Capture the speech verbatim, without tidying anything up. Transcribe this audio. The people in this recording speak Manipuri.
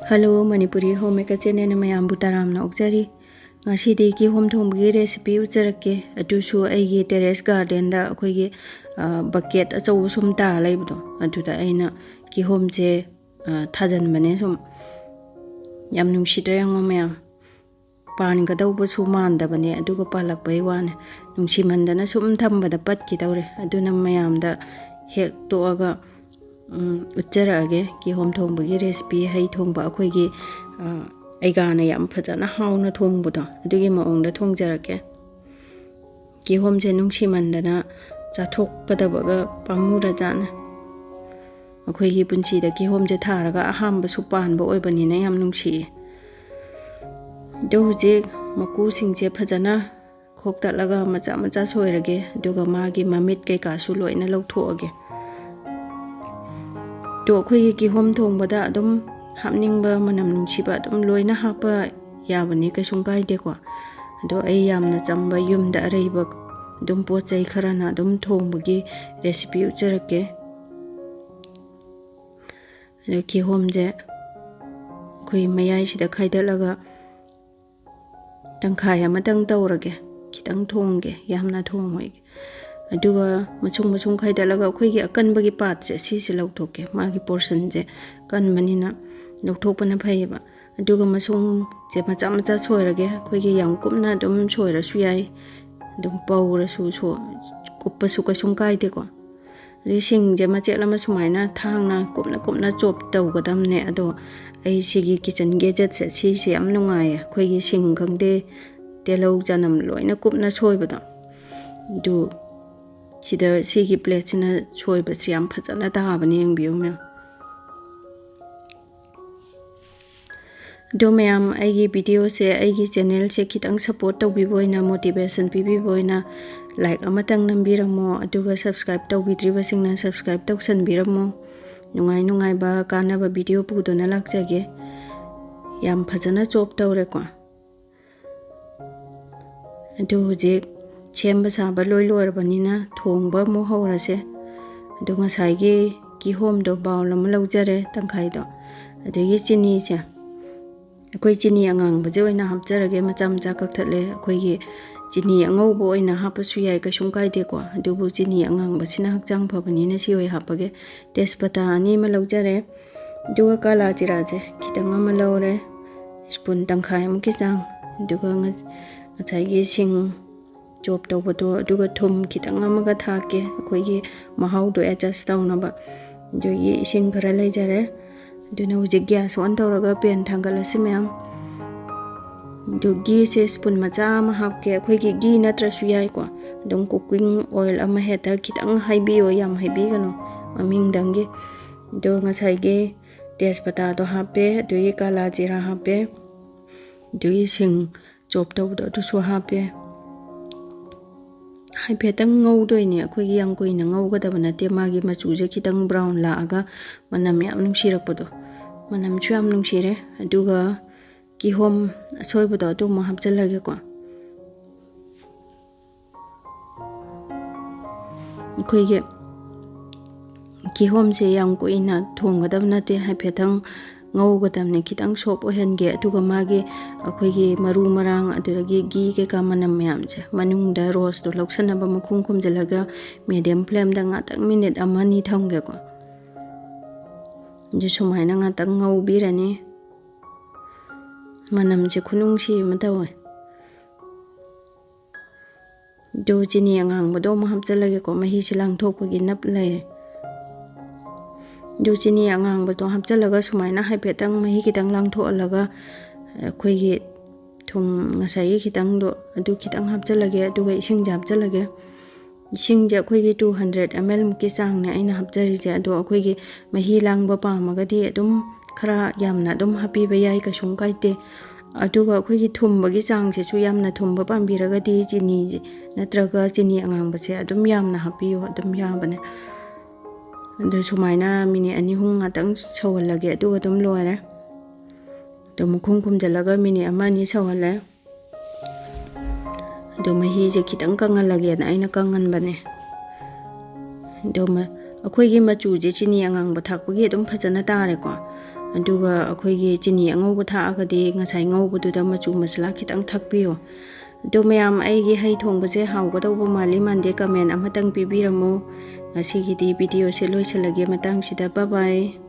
Hello, Manipuri Homemaker channel ꯃꯌꯥꯝꯕꯨ ꯇꯔꯥꯝꯅ ꯑꯣꯛꯆꯔꯤ꯫ ꯉꯁꯤꯗꯤ ꯀꯤꯍꯣꯝ ꯊꯣꯡꯕꯒꯤ recipe ꯎꯠꯆꯔꯛꯀꯦ꯫ ꯑꯗꯨꯁꯨ ꯑꯩꯒꯤ terrace gardenꯗ ꯑꯩꯈꯣꯏꯒꯤ, ꯑ, bucket ꯑꯆꯧꯕ ꯁꯨꯝ ꯇꯥꯔ ꯂꯩꯕꯗꯣ, ꯑꯗꯨꯗ ꯑꯩꯅ ꯀꯤꯍꯣꯝꯁꯦ, ꯑ, ꯊꯥꯖꯤꯟꯕꯅꯦ ꯁꯨꯝ꯫ ꯌꯥꯝ ꯅꯨꯡꯁꯤꯗ꯭ꯔꯥ ꯌꯦꯡꯉꯣ ꯃꯌꯥꯝ꯫ ꯄꯥꯟꯒꯗꯧꯕꯁꯨ ꯃꯥꯟꯗꯕꯅꯦ, ꯑꯗꯨꯒ ꯄꯥꯜꯂꯛꯄꯩ ꯋꯥꯅꯦ꯫ ꯅꯨꯡꯁꯤꯃꯟꯗꯅ ꯁꯨꯝ ꯊꯝꯕꯗ ꯄꯠꯈꯤꯗꯧꯔꯦ꯫ ꯑꯗꯨꯅ ꯃꯌꯥꯝꯗ ꯍꯦꯛꯇꯣꯛꯑꯒ, ꯎꯝ, ꯎꯠꯆꯔꯛꯑꯒꯦ ꯀꯤꯍꯣꯝ ꯊꯣꯡꯕꯒꯤ recipe, ꯍꯩ ꯊꯣꯡꯕ ꯑꯩꯈꯣꯏꯒꯤ, ꯑ, ꯑꯩꯒꯥꯅ ꯌꯥꯝ ꯐꯖꯅ ꯍꯥꯎꯅ ꯊꯣꯡꯕꯗꯣ, ꯑꯗꯨꯒꯤ ꯃꯑꯣꯡꯗ ꯊꯣꯡꯖꯔꯛꯀꯦ꯫ ꯀꯤꯍꯣꯝꯁꯦ ꯅꯨꯡꯁꯤꯃꯟꯗꯅ ꯆꯥꯊꯣꯛꯀꯗꯕꯒ ꯄꯥꯝꯃꯨꯔꯖꯥꯠꯅꯦ꯫ ꯑꯩꯈꯣꯏꯒꯤ ꯄꯨꯟꯁꯤꯗ ꯀꯤꯍꯣꯝꯁꯦ ꯊꯥꯔꯒ ꯑꯍꯥꯟꯕꯁꯨ ꯄꯥꯟꯕ ꯑꯣꯏꯕꯅꯤꯅ ꯌꯥꯝ ꯅꯨꯡꯁꯤꯌꯦ꯫ ꯑꯗꯣ ꯍꯧꯖꯤꯛ ꯃꯀꯨꯁꯤꯡꯁꯦ ꯐꯖꯅ ꯈꯣꯛꯇꯠꯂꯒ ꯃꯆꯥ ꯃꯆꯥ ꯁꯣꯏꯔꯒꯦ, ꯑꯗꯨꯒ ꯃꯥꯒꯤ ꯃꯃꯤꯠ ꯀꯩꯀꯥꯁꯨ ꯂꯣꯏꯅ ꯂꯧꯊꯣꯛꯑꯒꯦ꯫ ꯑꯗꯣ ꯑꯩꯈꯣꯏꯒꯤ ꯀꯤꯍꯣꯝ ꯊꯣꯡꯕꯗ ꯑꯗꯨꯝ ꯍꯥꯞꯅꯤꯡꯕ ꯃꯅꯝ ꯅꯨꯡꯁꯤꯕ ꯑꯗꯨꯝ ꯂꯣꯏꯅ ꯍꯥꯞꯄ ꯌꯥꯕꯅꯤ, ꯀꯩꯁꯨꯝ ꯀꯥꯏꯗꯦꯀꯣ꯫ ꯑꯗꯣ ꯑꯩ ꯌꯥꯝꯅ ꯆꯝꯕ ꯌꯨꯝꯗ ꯑꯔꯩꯕ ꯑꯗꯨꯝ ꯄꯣꯠ ꯆꯩ ꯈꯔꯅ ꯑꯗꯨꯝ ꯊꯣꯡꯕꯒꯤ recipe ꯎꯠꯆꯔꯛꯀꯦ꯫ ꯑꯗꯣ ꯀꯤꯍꯣꯝꯁꯦ ꯑꯩꯈꯣꯏ ꯃꯌꯥꯏꯁꯤꯗ ꯈꯥꯏꯗꯠꯂꯒ ꯇꯪꯈꯥꯏ ꯑꯃꯇꯪ ꯇꯧꯔꯒꯦ, ꯈꯤꯇꯪ ꯊꯣꯡꯒꯦ, ꯌꯥꯝꯅ ꯊꯣꯡꯉꯣꯏꯒꯦ꯫ ꯑꯗꯨꯒ ꯃꯁꯨꯡ ꯃꯁꯨꯡ ꯈꯥꯏꯗꯠꯂꯒ ꯑꯩꯈꯣꯏꯒꯤ ꯑꯀꯟꯕꯒꯤ partꯁꯦ ꯁꯤꯁꯦ ꯂꯧꯊꯣꯛꯀꯦ, ꯃꯥꯒꯤ portionꯁꯦ ꯀꯟꯕꯅꯤꯅ ꯂꯧꯊꯣꯛꯄꯅ ꯐꯩꯌꯦꯕ꯫ ꯑꯗꯨꯒ ꯃꯁꯨꯡꯁꯦ ꯃꯆꯥ ꯃꯆꯥ ꯁꯣꯏꯔꯒꯦ, ꯑꯩꯈꯣꯏꯒꯤ ꯌꯥꯝ ꯀꯨꯞꯅ ꯑꯗꯨꯝ ꯁꯣꯏꯔꯁꯨ ꯌꯥꯏ, ꯑꯗꯨꯝ ꯄꯧꯔꯁꯨ ꯁꯣ-, ꯀꯨꯞꯄꯁꯨ ꯀꯩꯁꯨꯝ ꯀꯥꯏꯗꯦꯀꯣ꯫ ꯑꯗꯩ ꯁꯤꯡꯁꯦ ꯃꯆꯦꯠ ꯑꯃ ꯁꯨꯃꯥꯏꯅ ꯊꯥꯡꯅ ꯀꯨꯞꯅ ꯀꯨꯞꯅ chop ꯇꯧꯒꯗꯕꯅꯦ꯫ ꯑꯗꯣ ꯑꯩ ꯁꯤꯒꯤ kitchen gadgetꯁꯦ ꯁꯤꯁꯦ ꯌꯥꯝ ꯅꯨꯡꯉꯥꯏꯌꯦ꯫ ꯑꯩꯈꯣꯏꯒꯤ ꯁꯤꯡ ꯈꯪꯗꯦ, ꯇꯤꯜꯍꯧ ꯆꯅꯝ ꯂꯣꯏꯅ ꯀꯨꯞꯅ ꯁꯣꯏꯕꯗꯣ꯫ ꯑꯗꯨ ꯁꯤꯗ ꯁꯤꯒꯤ plateꯁꯤꯅ ꯁꯣꯏꯕꯁꯦ ꯌꯥꯝ ꯐꯖꯅ ꯇꯥꯕꯅꯦ, ꯌꯦꯡꯕꯤꯌꯨ ꯃꯌꯥꯝ꯫ ꯑꯗꯣ ꯃꯌꯥꯝ, ꯑꯩꯒꯤ videoꯁꯦ, ꯑꯩꯒꯤ channelꯁꯦ ꯈꯤꯇꯪ support ꯇꯧꯕꯤꯕ ꯑꯣꯏꯅ, motivation ꯄꯤꯕꯤꯕ ꯑꯣꯏꯅ like ꯑꯃꯇꯪ ꯅꯝꯕꯤꯔꯝꯃꯣ, ꯑꯗꯨꯒ subscribe ꯇꯧꯕꯤꯗ꯭ꯔꯤꯕꯁꯤꯡꯅ subscribe ꯇꯧꯁꯟꯕꯤꯔꯝꯃꯣ꯫ ꯅꯨꯡꯉꯥꯏ ꯅꯨꯡꯉꯥꯏꯕ ꯀꯥꯟꯅꯕ video ꯄꯨꯗꯨꯅ ꯂꯥꯛꯆꯒꯦ꯫ ꯌꯥꯝ ꯐꯖꯅ chop ꯇꯧꯔꯦꯀꯣ꯫ ꯑꯗꯨ ꯍꯧꯖꯤꯛ ꯁꯦꯝꯕ ꯁꯥꯕ ꯂꯣꯏ ꯂꯣꯏꯔꯕꯅꯤꯅ ꯊꯣꯡꯕ ꯑꯃꯨꯛ ꯍꯧꯔꯁꯦ꯫ ꯑꯗꯨ ꯉꯁꯥꯏꯒꯤ ꯀꯤꯍꯣꯝꯗꯣ bowl ꯑꯃ ꯂꯧꯖꯔꯦ, ꯇꯪꯈꯥꯏꯗꯣ꯫ ꯑꯗꯒꯤ ꯆꯤꯅꯤꯁꯦ, ꯑꯩꯈꯣꯏ ꯆꯤꯅꯤ ꯑꯉꯥꯡꯕꯁꯦ ꯑꯣꯏꯅ ꯍꯥꯞꯆꯔꯒꯦ꯫ ꯃꯆꯥ ꯃꯆꯥ ꯀꯛꯊꯠꯂꯦ꯫ ꯑꯩꯈꯣꯏꯒꯤ ꯆꯤꯅꯤ ꯑꯉꯧꯕ ꯑꯣꯏꯅ ꯍꯥꯞꯄꯁꯨ ꯌꯥꯏ, ꯀꯩꯁꯨꯝ ꯀꯥꯏꯗꯦꯀꯣ꯫ ꯑꯗꯨꯕꯨ ꯆꯤꯅꯤ ꯑꯉꯥꯡꯕꯁꯤꯅ ꯍꯛꯆꯥꯡ ꯐꯕꯅꯤꯅ ꯁꯤ ꯑꯣꯏ ꯍꯥꯞꯄꯒꯦ꯫ ꯇꯦꯖꯄꯇꯥ ꯑꯅꯤ ꯑꯃ ꯂꯧꯖꯔꯦ꯫ ꯑꯗꯨꯒ ꯀꯥꯂꯥ ꯖꯤꯔꯥꯁꯦ ꯈꯤꯇꯪ ꯑꯃ ꯂꯧꯔꯦ, ꯁ꯭ꯄꯨꯟ ꯇꯪꯈꯥꯏꯃꯨꯛꯀꯤ ꯆꯥꯡ꯫ ꯑꯗꯨꯒ ꯉ-, ꯉꯁꯥꯏꯒꯤ ꯁꯤꯡ ꯆꯣꯞ ꯇꯧꯕꯗꯣ, ꯑꯗꯨꯒ ꯊꯨꯝ ꯈꯤꯇꯪ ꯑꯃꯒ ꯊꯥꯛꯀꯦ, ꯑꯩꯈꯣꯏꯒꯤ ꯃꯍꯥꯎꯗꯣ ꯑꯦꯗꯖꯁ ꯇꯧꯅꯕ꯫ ꯑꯗꯨꯒꯤ ꯏꯁꯤꯡ ꯈꯔ ꯂꯩꯖꯔꯦ꯫ ꯑꯗꯨꯅ ꯍꯧꯖꯤꯛ ꯒ꯭ꯌꯥꯁ ꯑꯣꯟ ꯇꯧꯔꯒ ꯄꯦꯟ ꯊꯥꯡꯒꯠꯂꯁꯤ ꯃꯌꯥꯝ꯫ ꯑꯗꯨ ꯘꯤꯁꯦ ꯁ꯭ꯄꯨꯟ ꯃꯆꯥ ꯑꯃ ꯍꯥꯞꯀꯦ꯫ ꯑꯩꯈꯣꯏꯒꯤ ꯘꯤ ꯅꯠꯇ꯭ꯔꯁꯨ ꯌꯥꯏꯀꯣ, ꯑꯗꯨꯝ ꯀꯨꯀꯤꯡ ꯑꯣꯏꯜ ꯑꯃ ꯍꯦꯛꯇ ꯈꯤꯇꯪ ꯍꯩꯕꯤꯌꯣ, ꯌꯥꯝ ꯍꯩꯕꯤꯒꯅꯨ, ꯃꯃꯤꯡꯗꯪꯒꯤ꯫ ꯑꯗꯣ ꯉꯁꯥꯏꯒꯤ ꯇꯦꯖꯄꯇꯥꯗꯣ ꯍꯥꯞꯄꯦ, ꯑꯗꯨꯒꯤ ꯀꯥꯂꯥ ꯖꯤꯔꯥ ꯍꯥꯞꯄꯦ, ꯑꯗꯨꯒꯤ ꯁꯤꯡ ꯆꯣꯞ ꯇꯧꯕꯗꯣ ꯑꯗꯨꯁꯨ ꯍꯥꯞꯄꯦ꯫ ꯍꯥꯏꯐꯦꯠꯇꯪ ꯉꯧꯗꯣꯏꯅꯦ, ꯑꯩꯈꯣꯏꯒꯤ ꯌꯥꯝ ꯀꯨꯏꯅ ꯉꯧꯒꯗꯕ ꯅꯠꯇꯦ꯫ ꯃꯥꯒꯤ ꯃꯆꯨꯁꯦ ꯈꯤꯇꯪ ꯕ꯭ꯔꯥꯎꯟ ꯂꯥꯛꯑꯒ ꯃꯅꯝ ꯌꯥꯝ ꯅꯨꯡꯁꯤꯔꯛꯄꯗꯣ, ꯃꯅꯝꯁꯨ ꯌꯥꯝ ꯅꯨꯡꯁꯤꯔꯦ꯫ ꯑꯗꯨꯒ ꯀꯤꯍꯣꯝ ꯑꯁꯣꯏꯕꯗꯣ ꯑꯗꯨ ꯑꯃꯨꯛ ꯍꯥꯞꯆꯤꯜꯂꯒꯦꯀꯣ꯫ ꯑꯩꯈꯣꯏꯒꯤ ꯀꯤꯍꯣꯝꯁꯦ ꯌꯥꯝ ꯀꯨꯏꯅ ꯊꯣꯡꯒꯗꯕ ꯅꯠꯇꯦ, ꯍꯥꯏꯐꯦꯠꯇꯪ ꯉꯧꯒꯗꯕꯅꯦ, ꯈꯤꯇꯪ ꯁꯣꯞ ꯑꯣꯏꯍꯟꯒꯦ꯫ ꯑꯗꯨꯒ ꯃꯥꯒꯤ ꯑꯩꯈꯣꯏꯒꯤ ꯃꯔꯨ ꯃꯔꯥꯡ, ꯑꯗꯨꯗꯒꯤ ꯘꯤ ꯀꯩꯀꯥ ꯃꯅꯝ ꯃꯌꯥꯝꯁꯦ ꯃꯅꯨꯡꯗ ꯔꯣꯁꯇꯣ ꯂꯧꯁꯟꯅꯕ ꯃꯈꯨꯝ ꯈꯨꯝꯖꯤꯜꯂꯒ ꯃꯦꯗꯤꯌꯝ ꯐ꯭ꯂꯦꯝꯗ ꯉꯥꯛꯇꯪ ꯃꯤꯅꯤꯠ ꯑꯃ ꯑꯅꯤ ꯊꯝꯒꯦꯀꯣ꯫ ꯑꯗꯨ ꯁꯨꯃꯥꯏꯅ ꯉꯥꯛꯇꯪ ꯉꯧꯕꯤꯔꯅꯤ꯫ ꯃꯅꯝꯁꯦ ꯈꯨꯅꯨꯡꯁꯤ ꯑꯃ ꯇꯧꯋꯦ꯫ ꯑꯗꯨ ꯆꯤꯅꯤ ꯑꯉꯥꯡꯕꯗꯣ ꯑꯃꯨꯛ ꯍꯥꯞꯆꯤꯜꯂꯒꯦꯀꯣ, ꯃꯍꯤꯁꯦ ꯂꯥꯡꯊꯣꯛꯄꯒꯤ ꯅꯞ ꯂꯩꯔꯦ꯫ ꯑꯗꯨ ꯆꯤꯅꯤ ꯑꯉꯥꯡꯕꯗꯣ ꯍꯥꯞꯆꯤꯜꯂꯒ ꯁꯨꯃꯥꯏꯅ ꯍꯥꯏꯐꯦꯠꯇꯪ ꯃꯍꯤ ꯈꯤꯇꯪ ꯂꯥꯡꯊꯣꯛꯍꯜꯂꯒ, ꯑꯩꯈꯣꯏꯒꯤ ꯊꯨꯝ ꯉꯁꯥꯏꯒꯤ ꯈꯤꯇꯪꯗꯣ ꯑꯗꯨ ꯈꯤꯇꯪ ꯍꯥꯞꯆꯤꯜꯂꯒꯦ, ꯑꯗꯨꯒ ꯏꯁꯤꯡꯁꯦ ꯍꯥꯞꯆꯤꯜꯂꯒꯦ꯫ ꯏꯁꯤꯡꯁꯦ ꯑꯩꯈꯣꯏꯒꯤ two hundred M L ꯃꯨꯛꯀꯤ ꯆꯥꯡꯅꯦ ꯑꯩꯅ ꯍꯥꯞꯆꯔꯤꯁꯦ꯫ ꯑꯗꯣ ꯑꯩꯈꯣꯏꯒꯤ ꯃꯍꯤ ꯂꯥꯡꯕ ꯄꯥꯝꯃꯒꯗꯤ ꯑꯗꯨꯝ ꯈꯔ ꯌꯥꯝꯅ ꯑꯗꯨꯝ ꯍꯥꯞꯄꯤꯕ ꯌꯥꯏ, ꯀꯩꯁꯨꯝ ꯀꯥꯏꯗꯦ꯫ ꯑꯗꯨꯒ ꯑꯩꯈꯣꯏꯒꯤ ꯊꯨꯝꯕꯒꯤ ꯆꯥꯡꯁꯤꯁꯨ ꯌꯥꯝꯅ ꯊꯨꯝꯕ ꯄꯥꯝꯕꯤꯔꯒꯗꯤ ꯆꯤꯅꯤ ꯅꯠꯇ꯭ꯔꯒ ꯆꯤꯅꯤ ꯑꯉꯥꯡꯕꯁꯦ ꯑꯗꯨꯝ ꯌꯥꯝꯅ ꯍꯥꯞꯄꯤꯌꯨ, ꯑꯗꯨꯝ ꯌꯥꯕꯅꯦ꯫ ꯑꯗꯨ ꯁꯨꯃꯥꯏꯅ ꯃꯤꯅꯤꯠ ꯑꯅꯤ ꯑꯍꯨꯝ ꯉꯥꯛꯇꯪ ꯁꯧꯍꯜꯂꯒꯦ, ꯑꯗꯨꯒ ꯑꯗꯨꯝ ꯂꯣꯏꯔꯦ꯫ ꯑꯗꯨ ꯃꯈꯨꯝ ꯈꯨꯝꯖꯤꯜꯂꯒ ꯃꯤꯅꯤꯠ ꯑꯃ ꯑꯅꯤ ꯁꯧꯍꯜꯂꯦ꯫ ꯑꯗꯣ ꯃꯍꯤꯁꯦ ꯈꯤꯇꯪ ꯀꯪꯍꯜꯂꯒꯦꯅ ꯑꯩꯅ ꯀꯪꯍꯟꯕꯅꯦ꯫ ꯑꯗꯣ ꯃ-, ꯑꯩꯈꯣꯏꯒꯤ ꯃꯆꯨꯁꯦ ꯆꯤꯅꯤ ꯑꯉꯥꯡꯕ ꯊꯥꯛꯄꯒꯤ ꯑꯗꯨꯝ ꯐꯖꯅ ꯇꯥꯔꯦꯀꯣ꯫ ꯑꯗꯨꯒ ꯑꯩꯈꯣꯏꯒꯤ ꯆꯤꯅꯤ ꯑꯉꯧꯕ ꯊꯥꯛꯑꯒꯗꯤ ꯉꯁꯥꯏ ꯉꯧꯕꯗꯨꯗ ꯃꯆꯨ ꯃꯁꯂꯥ ꯈꯤꯇꯪ ꯊꯥꯛꯄꯤꯌꯣ꯫ ꯑꯗꯣ ꯃꯌꯥꯝ, ꯑꯩꯒꯤ ꯍꯩ ꯊꯣꯡꯕꯁꯦ ꯍꯥꯎꯒꯗꯧꯕ ꯃꯥꯜꯂꯤ ꯃꯥꯟꯗꯦ comment ꯑꯃꯇꯪ ꯄꯤꯕꯤꯔꯝꯃꯨ꯫ ꯉꯁꯤꯒꯤꯗꯤ videoꯁꯦ ꯂꯣꯏꯁꯤꯜꯂꯒꯦ ꯃꯇꯥꯡꯁꯤꯗ꯫ Bye bye꯫